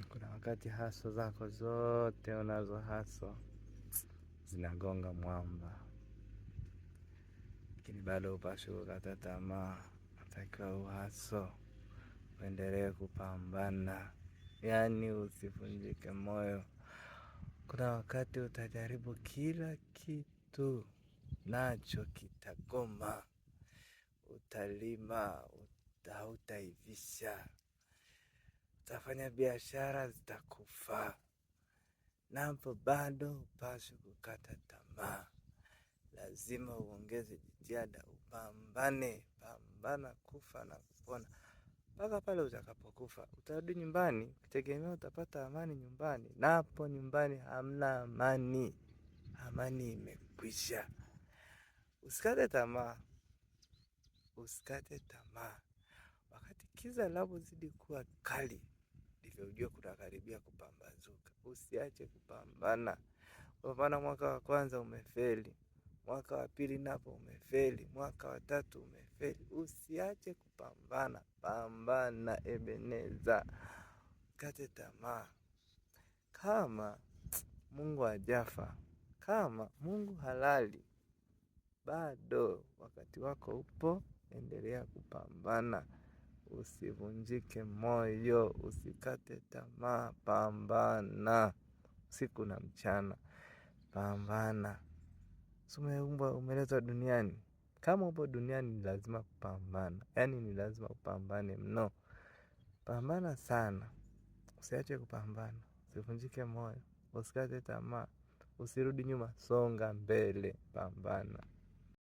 Kuna wakati haso zako zote unazo haso zinagonga mwamba, lakini bado upaswi kukata tamaa, natakiwa uhaso, uendelee kupambana, yaani usivunjike moyo. Kuna wakati utajaribu kila kitu nacho kitagoma, utalima hautaivisha, utafanya biashara zitakufa, napo bado hupaswi kukata tamaa. Lazima uongeze jitihada, upambane, pambana kufa na kupona mpaka pale utakapokufa. Utarudi nyumbani ukitegemea utapata amani nyumbani, napo nyumbani hamna amani, amani imekwisha. Usikate tamaa, usikate tamaa. Wakati kiza linapozidi kuwa kali, ndivyo ujue kunakaribia kupambazuka. Usiache kupambana. Kupambana mwaka wa kwanza umefeli, mwaka wa pili napo umefeli, mwaka wa tatu umefeli. Usiache kupambana, pambana Ebeneza, kate tamaa. Kama Mungu hajafa, kama Mungu halali, bado wakati wako upo, endelea kupambana. Usivunjike moyo, usikate tamaa, pambana usiku na mchana, pambana. Umeumbwa, umeletwa duniani. Kama upo duniani ni lazima kupambana, yaani ni lazima upambane mno. Pambana sana, usiache kupambana, usivunjike moyo, usikate tamaa, usirudi nyuma, songa mbele, pambana.